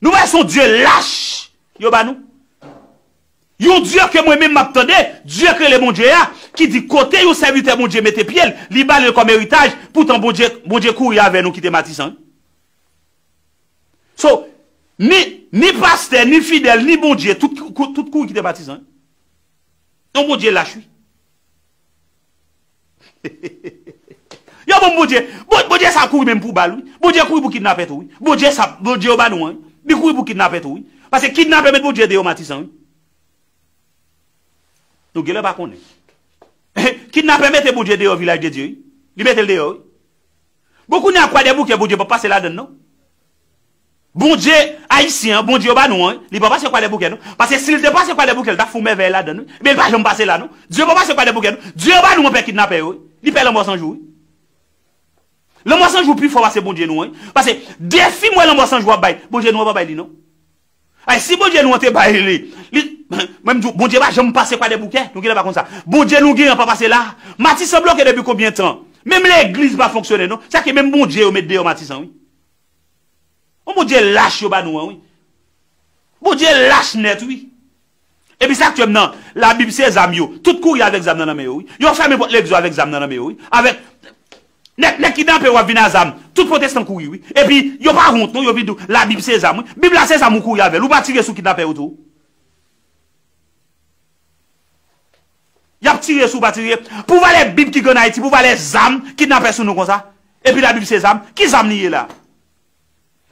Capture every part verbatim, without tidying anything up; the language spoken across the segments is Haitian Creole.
Nou wè se yon Dye lach yo ba nou. Yon Dye ke mwen menm m ap tande, Dye k rele Bondye a, ki di kote yon sèvitè Bondye mete pye l, li ba l kòm eritaj, poutan Bondye, Bondye kouri avè nou kite Matisan. So, ni, ni pastè, ni fidèl, ni Bondye, tout, tout kouri kite Matisan. Yon Bondye lach, wi. Yo bon Bondye, bon, Bondye sa kouri menm pou bal, wi. Bondye kouri pou kidnapè tou, wi. Bondye sa, Bondye yo ba nou an, wi. Li kouri pou kidnapè tou, wi. Paske kidnapè met Bondye deyò Matisan, wi. Nou genlè pa konnen. Kidnapè mete Bondye deyò Vilaj de Dye, wi. Li mete l deyò, wi. Bon, kounye a Kwadèboukè, Bondye p ap pase ladann, non. Bondye ayisyen an, Bondye yo ba nou an, li pa pase Kwadèboukè, non. Paske si l te pase Kwadèboukè, l t ap fè yon mèvèy ladann, wi. Men l pa janm pase la, non. Dye pa pase Kwadèboukè, non. Dye yo ba nou an pè kidnapè yo, wi. Li pè Lanmò San Jou, wi. Lanmò San Jou pi fò pase Bondye nou an, wi. Paske defi m wè Lanmò San Jou ap bay, Bondye nou an pa bay li, non. Ay, si Bondye nou an te bay li, li, mwen m di w, Bondye pa janm pase Kwadèboukè, nou genlè pa konn sa. Bondye nou genyen an pa pase la. Matisan bloke depi konbyen tan? Menm legliz pa fonksyone, non. Sa ke menm Bondye yo met deyò Matisan, wi. Yon Bondye lach yo ba nou an, wi. Bondye lach nèt, wi. Epi sa k tchwè m nan, Labib se zam yo. Tout kouri avèk zam nan nan men yo, wi. Yo fèmen pòt legliz yo avèk zam nan nan men yo, wi. Avèk nèg, nèg kidnape yo ap vin a zam. Tout pwotestan kouri, wi. Epi yo pa wont, non, yo vin di w, Labib se zam, wi. Bib la se zam ou kouri avè l. Ou pa tire sou kidnapè yo tou? Y ap tire sou ou pa tire. Pou valè Bib ki gen ann Ayiti, pou valè zam, kidnapè sou nou konsa. Epi Labib se zam. Ki zam li ye la?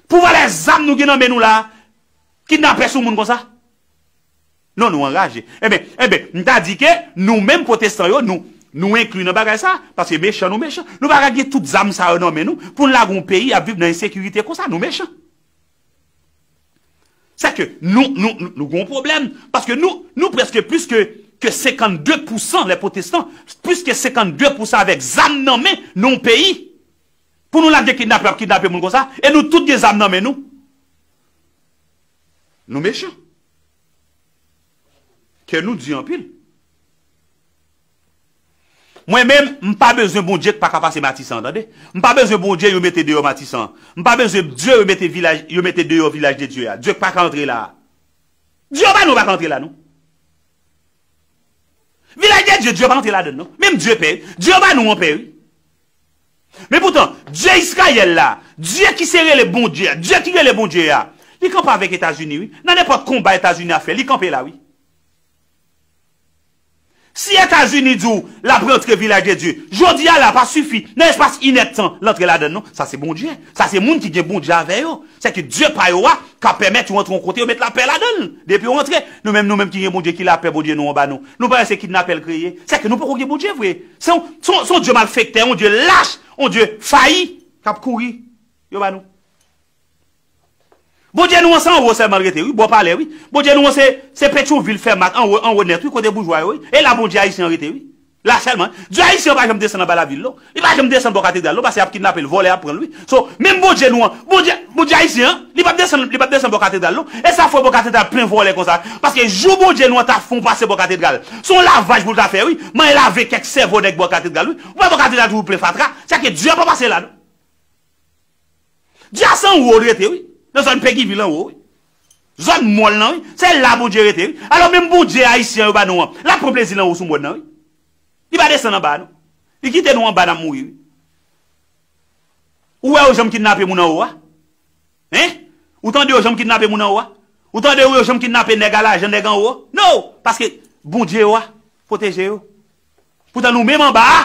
Pou valè zam nou gen nan men nou la, kidnapè sou moun konsa? Non, nou anraje. Enben, enben, m ta di ke nou menm pwotestan yo, nou, nou enkli nan bagay sa, paske mechan nou mechan. Nou pa ka gen tout zam sa yo nan men nou, pou n lage yon peyi ap viv nan ensekirite konsa, nou mechan. Sèke nou, nou, nou, nou gen yon pwoblèm, paske nou, nou prèske plis ke, ke senkannde pousan lè pwotestan, plis ke senkannde pousan avèk zam nan men, nan yon peyi. Pou nou lage kidnapè ap kidnape moun konsa, e nou tout gen zam nan men nou. Nou mechan. Kè nou di anpil. Mwen menm, m pa bezwen Bondye k pa ka pase Matisan, tande. M pa bezwen Bondye yo mete deyò Matisan. M pa bezwen Dye yo mete vilaj, yo mete deyò Vilaj de Dye a. Dye k pa ka antre la. Dye yo ba nou pa ka antre la, non. Vilaj de Dye, Dye pa antre ladann, non. Menm Dye pè, Dye yo ba nou an pè, wi. Men poutan, Dye Izrayèl la, Dye ki se rele Bondye a, Dye ki rele Bondye a, li kanpe avèk Etazini, wi. Nan nenpòt konba Etazini ap fè, li kanpe la, wi. Si Etazini di w l ap rantre Vilaj de Dye, jodi a la pa sifi, nan espas inèdtan, l antre ladann, non. Sa se Bondye. Sa se moun ki gen Bondye avè yo. Sèke Dye pa yo a ka pèmèt yo antre yon kote, yo met lapè ladan l. Depi yo antre, nou menm, nou menm ki gen Bondye ki lapè, Bondye nou an ba nou. Nou panse se kidnapè l kreye. Sèke nou poko gen Bondye vre. Se yon, se yon, se yon Dye malfektè, yon Dye lach, yon Dye fayi k ap kouri. Yo ba nou. Bondye nou an se anwo sèlman l rete, wi, bò palè, wi. Bondye nou an se, se Petyonvil, Fèmat, anwo, anwo nèt, wi, kote boujwa yo, wi. E la Bondye ayisyen an rete, wi. La sèlman. Dye ayisyen an pa janm desann anba lavil, non. Li pa janm desann bò katedral, non, paske y ap kidnape l, vòlè ap pran l, wi. So, menm Bondye nou an, Bondye, Bondye ayisyen an, li p ap desann, li p ap desann bò katedral, non. E sa fè bò katedral plen vòlè konsa. Paske jou Bondye nou an ta fè yon pase bò katedral, se yon lavaj pou l ta fè, wi. Manyen lave kèk sèvo nèg bò katedral, wi. Ou wè bò katedral toujou plen fatra. Sèke Dye pa pase la, non. Dye a se anwo l rete, wi. Nan zòn Pegivil anwo, wi. Zòn mòn lan, wi. Se la Bondye rete, wi. Alò, menm Bondye ayisyen yo ba nou an, l ap pran plezi l anwo sou mòn nan, wi. Li pa desann anba, non. Li kite nou anba, n ap mouri, wi. Ou wè yo janm kidnape moun anwo a? Hein? Ou tande yo janm kidnape moun anwo a? Ou tande yo janm kidnape nèg a lajan, nèg anwo? No! Paske Bondye yo a pwoteje yo. Poutan nou menm anba a,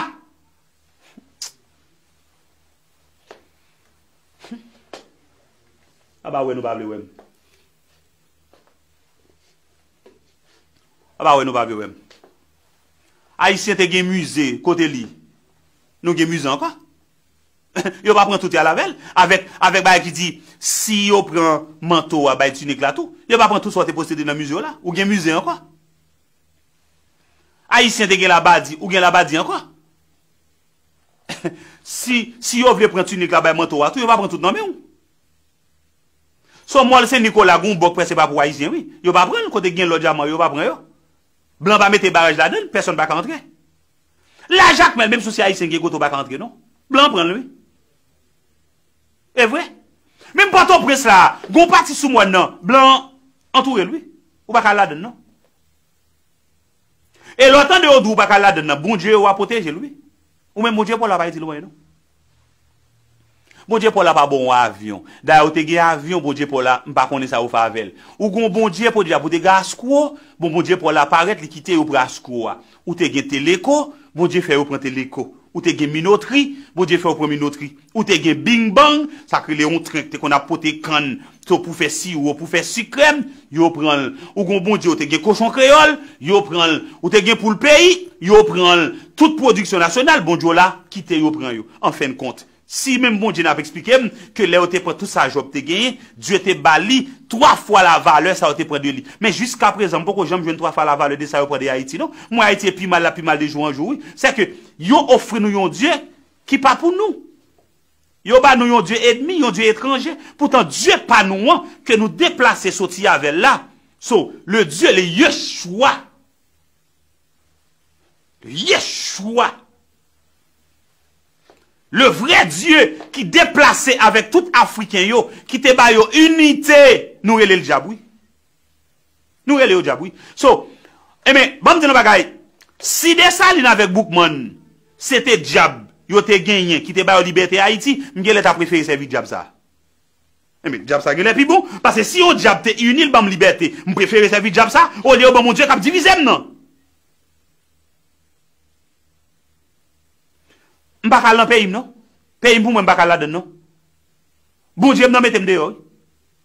Aba wè nou pa vle wè m. Aba wè nou pa vle wè m. Ayisyen te gen mize kote li. Nou gen mize ankò. Yo pa pran tout y al avè l. Avèk, avèk bagay ki di, si yo pran manto a bay tinik la tou, yo pa pran tout sa w te posede nan mize w la. Ou gen mize ankò. Ayisyen te gen labadi, ou gen labadi ankò. Si, si yo vle pran tinik la bay manto a tou, yo pa pran tout nan men w. Sou mòl Sen Nikola, gen yon bò k prèske pa pou Ayisyen, wi. Yo pa pran l, kote gen lò dyaman yo, yo pa pran yo. Blan pa mete baraj ladan l, pèsonn pa ka antre. La Jakmèl, menm si w se Ayisyen, gen kote w pa ka antre, non. Blan pran l, wi. E vre. Menm Pòtoprens la, gon pati sou mòn nan, blan antoure l, wi. Ou pa ka al ladann, non. E lè w tande yo di w pa ka al ladann nan, Bondye yo a pwoteje l, wi. Ou menm Bondye pa w la pa itil w anyen, non. Bondye pa w la pa ba w yon avyon. Dayè, ou te gen avyon, Bondye pa w la, m pa konnen sa yo fè avè l. Ou gon Bondye pou dyab, ou te gen askwo, bon, Bondye pa w la parèt, li kite yo pran askwo a. Ou te gen teleko, Bondye fè yo pran teleko. Ou te gen minotri, Bondye fè yo pran minotri. Ou te gen bingbang, sa k rele yon tren k te konn ap pote kann, so pou fè siwo, pou fè sikrèm, yo pran l. Ou gon Bondye, ou te gen kochon kreyòl, yo pran l. Ou te gen poul peyi, yo pran l. Tout pwodiksyon nasyonal, Bondye w la, kite yo pran yo. An fen de kont, si menm Bondye n ap eksplike m ke lè yo te pran tout sa Jòb te genyen, Dye te ba li twa fwa la valè sa yo te pran de li. Men jiska prezan, m poko janm jwenn twa fwa la valè de sa yo pran de Ayiti, non. Mwen, Ayiti e pi mal, l ap pi mal de jou an jou, wi. Sèke yo ofri nou yon Dye ki pa pou nou. Yo ba nou yon dye ènmi, yon dye etranje. Poutan, Dye pa nou an, ke nou deplase soti avè l la. So, le Dieu, le Yeshua. Le Yeshua. Le vrè Dye ki deplase avèk tout Afriken yo, ki te ba yo inite, nou rele l dyab, wi. Nou rele yo dyab, wi. So, enben, ban m di nou bagay. Si Desalin avèk Boukman se te dyab yo te genyen ki te ba yo libète Ayiti, m genlè ta prefere sèvi dyab sa. Enben, dyab sa genlè pi bon. Paske si yon dyab te ini l ban m libète, m prefere sèvi dyab sa, olye yo ban m yon dye k ap divize m nan. M pa ka al nan peyi m, non. Peyi m pou mwen, m pa ka al ladann, non. Bondye m nan mete m deyò, wi.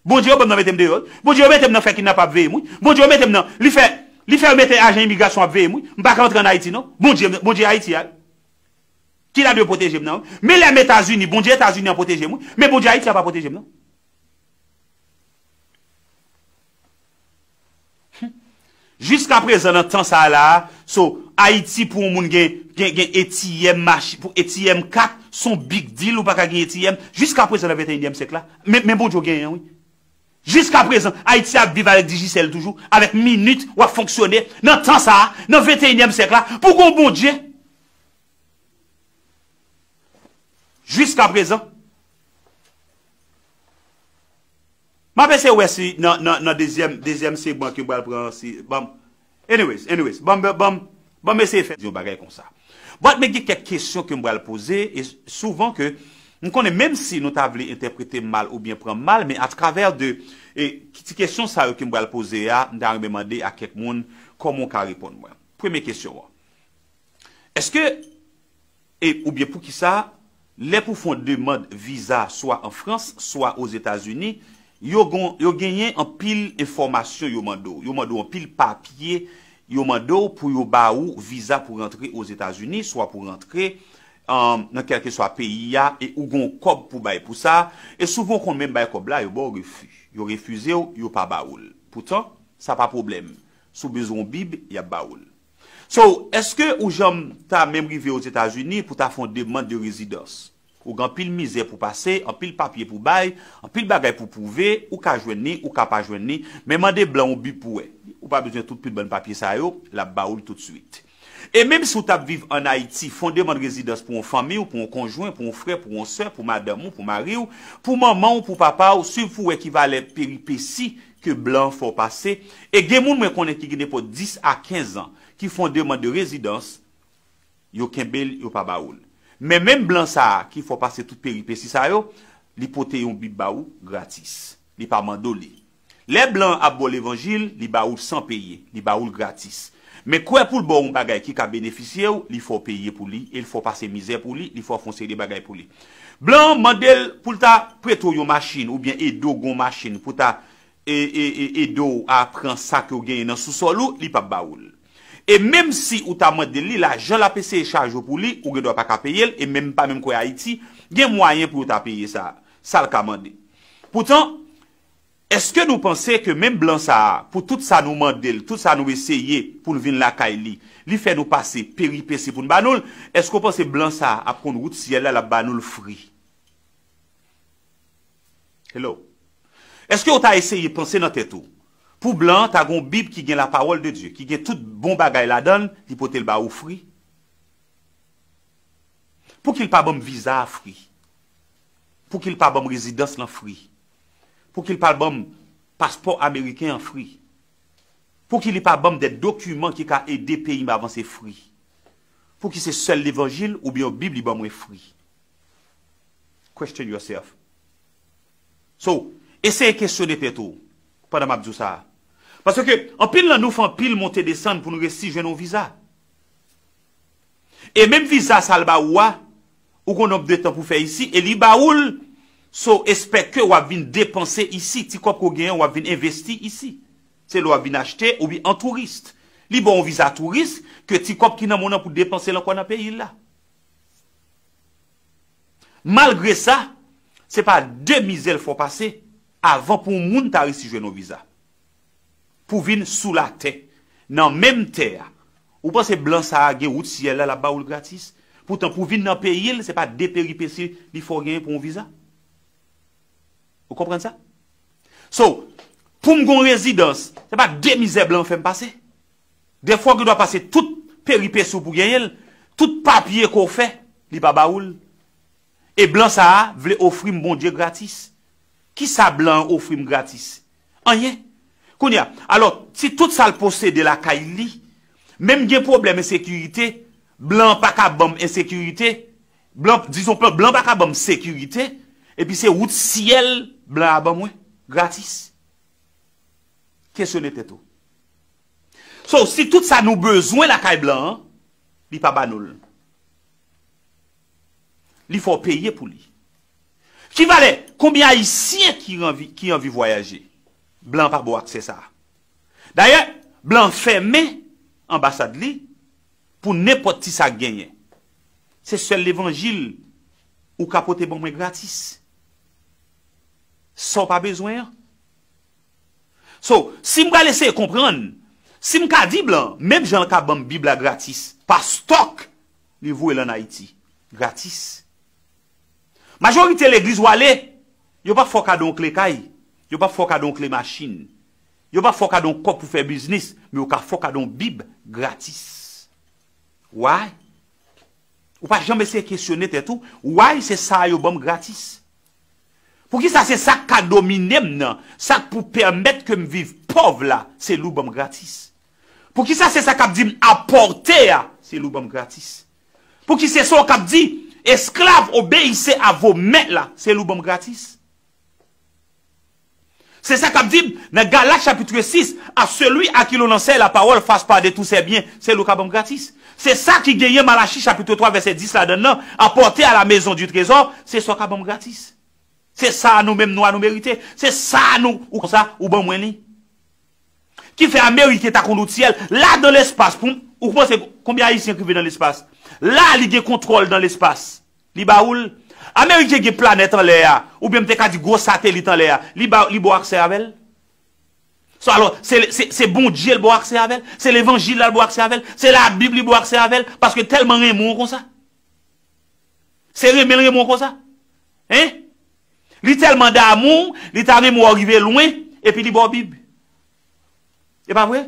Bondye yo ban m nan mete m deyò, wi. Bondye yo mete m nan fè kidnapè ap veye m, wi. Bondye yo mete m nan, li fè, li fè yo mete ajan imigrasyon ap veye m, wi. M pa ka antre ann Ayiti, non. Bondye, Bondye Ayiti a, wi. Ki ta dwe pwoteje m nan, wi. Men lè m Etazini, Bondye Etazini an pwoteje m, wi. Men Bondye Ayiti a pa pwoteje m, non. Jiska prezan, nan tan sa a la a, so, Ayiti pou yon moun gen, gen, gen A T M machi-, pou A T M kat, se yon big deal, ou pa ka gen A T M. Jiska prezan, nan venteyinyèm syèk la, men, men Bondye w genyen, wi. Jiska prezan, Ayiti ap viv avèk Digicel toujou, avèk minit, w ap fonksyone. Nan tan sa a, nan venteyinyèm syèk la, pou gon Bondye. Jiska prezan. M ap eseye wè si nan, nan, nan dezyèm, dezyèm segman ke m pral pran, si, ban m, anyways, anyways, ban m, ban m, ban m eseye fè yon bagay konsa. But men gen kèk kesyon ke m pral poze, e souvan ke m konnen menm si nou ta vle entèprete m mal oubyen pran m mal, men atravè de, e, ti kesyon sa yo ke m pral poze a, m ta renmen mande a kèk moun kòman w ka reponn mwen. Premye kesyon an. Èske, e, oubyen poukisa, lè pou fè yon demann viza swa an Frans, swa Ozetazini, yo gon-, yo genyen anpil enfòmasyon yo mande w. Yo mande w anpil papye, yo mande w pou yo ba ou viza pou rantre Ozetazini, swa pou rantre, um, nan kèlkeswa peyi a, e ou gon kòb pou bay pou sa, e souvan w konn menm bay kòb la, yo ba w refi. Yo refize w, yo pa ba ou l. Poutan, sa pa pwoblèm. Si w bezwen yon bib, y ap ba ou l. So, èske ou janm ta menm rive Ozetazini pou ta fè yon demann de rezidans? Ou gen anpil mizè pou pase, anpil papye pou bay, anpil bagay pou pwouve, ou ka jwenn li, ou ka pa jwenn li, men mande blan yon bib pou wè. Ou pa bezwen tout, tout bann papye sa yo, l ap ba ou l toutswit. E menm si w t ap viv ann Ayiti, fè yon demann rezidans pou yon fanmi w, pou yon konjwen, pou yon frè, pou yon sè, pou madanm ou, pou mari w, pou manman w, pou papa w, swiv pou wè ki valè peripesi ke blan an fè w pase. E gen moun mwen konnen ki gen nenpòt dis a kenz an, ki fè yon demann de rezidans, yo kenbe l, yo pa ba ou l. Men menm blan sa a ki fè w pase tout peripesi sa yo, li pote yon bib ba ou gratis. Li pa mande w li. Lè blan an ap ba w levanjil, li ba ou l san peye, li ba ou l gratis. Men kwè pou l ba w yon bagay ki ka benefisye w, li fè w peye pou li, e l fè w pase mizè pou li, li fè w fè yon seri de bagay pou li. Blan an mande l pou l ta prete w yon machin, oubyen ede w gen yon machin, pou ta e, e, e, ede w a pran sa ke w genyen nan sousòl ou, li p ap ba ou l. E menm si ou ta mande l li, lajan l ap eseye chaje w pou li, ou gen dwa pa ka peye l, e menm pa menm kwè Ayiti, gen mwayen pou yo ta peye sa, sa l ka mande. Poutan, èske nou panse ke menm blan sa a, pou tout sa nou mande l, tout sa nou eseye pou l vin lakay li, li fè nou pase peripesi pou n ba nou l, èske w panse blan sa a ap konn wout syèl la, l ap ba nou l fri? Hello. Èske w ta eseye panse nan tèt ou, pou blan an ta gon Bib ki gen lapawòl de Dye, ki gen tout bon bagay ladan l, li pote l ba ou fri? Pouki l pa ban m viza a fri? Pouki l pa ban m rezidans lan fri? Pouki l pa ban m paspò ameriken an fri? Pouki li pa ban m de dokiman ki ka ede peyi m avanse fri? Pouki se sèl levanjil oubyen yon bib li ban mwen fri? Question yourself. So, eseye kesyone tèt ou pandan m ap di w sa a. Paske anpil nan nou fè anpil monte desann pou nou resi jwenn yon viza. E menm viza sa l ba ou a, ou gon nonb de tan pou fè isi e li ba ou l. So, espè ke w ap vin depanse isi, ti kòb ke w genyen w ap vin envesti isi. Se lè w ap vin achte oubyen an touris. Li ba w yon viza touris ke ti kòb ki nan men w nan pou depanse l ankò nan peyi l la. Malgre sa, se pa de mizè l fò pase avan pou yon moun ta resi jwenn yon viza. Pou vin sou latè, nan menm tè a. Ou panse blan sa a gen wout syèl la, l ap ba ou l gratis? Poutan pou vin nan peyi l, se pa de peripesi li fè w genyen pou yon viza. Ou konprann sa? So, pou m gen yon rezidans, se pa de mizè blan fè m pase. Defwa ou gen dwa pase tout peripesi w pou genyen l, tout papye ke w fè, li pa ba ou l. E blan sa a vle ofri m Bondye gratis. Kisa blan an ofri m gratis? Anyen. Kounye a, alò, si tout sa l posede lakay li, menm gen pwoblèm ensekirite, blan an pa ka ban m ensekirite, blan, dizon, blan pa ka ban m sekirite, epi se wout syèl blan a ban mwen, gratis. Kesyone tèt ou. So, si tout sa nou bezwen lakay blan an, li pa ba nou l. Li fè w peye pou li. Ki valè, konbyen Ayisyen ki anvi, ki anvi vwayaje? Blan pa ba w aksè sa a. Dayè, blan fèmen anbasad li pou nenpòt ti sa k genyen. Se sèl levanjil ou ka pote ban mwen gratis. Sa w pa bezwen an. So, si m pral eseye konprann, si m ka di blan, menm jan l ka ban m bib la gratis, pa stòk, li voye l ann Ayiti, gratis. Majorite legliz w ale, yo p ap fè w kado yon kle kay, yo p ap fè w kado yon kle machin, yo p ap fè w kado yon kòb pou fè biznis, men yo ka fè w kado yon bib gratis. Why? Ou pa janm eseye kesyone tèt ou, why se sa a yo ban m gratis? Poukisa se sa k ka domine m nan, sa k pou pèmèt ke m viv pòv la, se li w ban m gratis? Poukisa se sa k ap di m apòte a, se li w ban m gratis? Pouki se sa w k ap di, esclaves, obéissez à vos maîtres la, se li w ban m gratis? Se sa k ap di m nan Galat chapit sis, à celui à qui l'on enseigne la parole fasse part de tous ses biens, se li w ka ban m gratis. Se sa ki genyen Malachi chapit twa vèsè dis ladan l nan, apportez à la maison du trésor, se sa w ka ban m gratis. Se sa a nou menm nwa nou merite. Se sa a nou, ou konsa, ou ban mwen li. Ki fè Ameriken ta konn wout syèl, la dan lespas pou m, ou panse konbyen Ayisyen k rive nan lespas? La li gen kontwòl dan lespas. Li ba ou l. Ameriken gen planèt anlè a, oubyen m te ka di gwo satelit anlè a, li ba, li ba w aksè avè l. So, alò, se, se, se Bondye l ba w aksè avè l, se levanjil la l ba w aksè avè l, se Labib li ba w aksè avè l, paske tèlman renmen w konsa. Se renmen l renmen w konsa. Hein? Li tèlman damou, li ta renmen w rive lwen, epi li ba w Bib. E pa vre?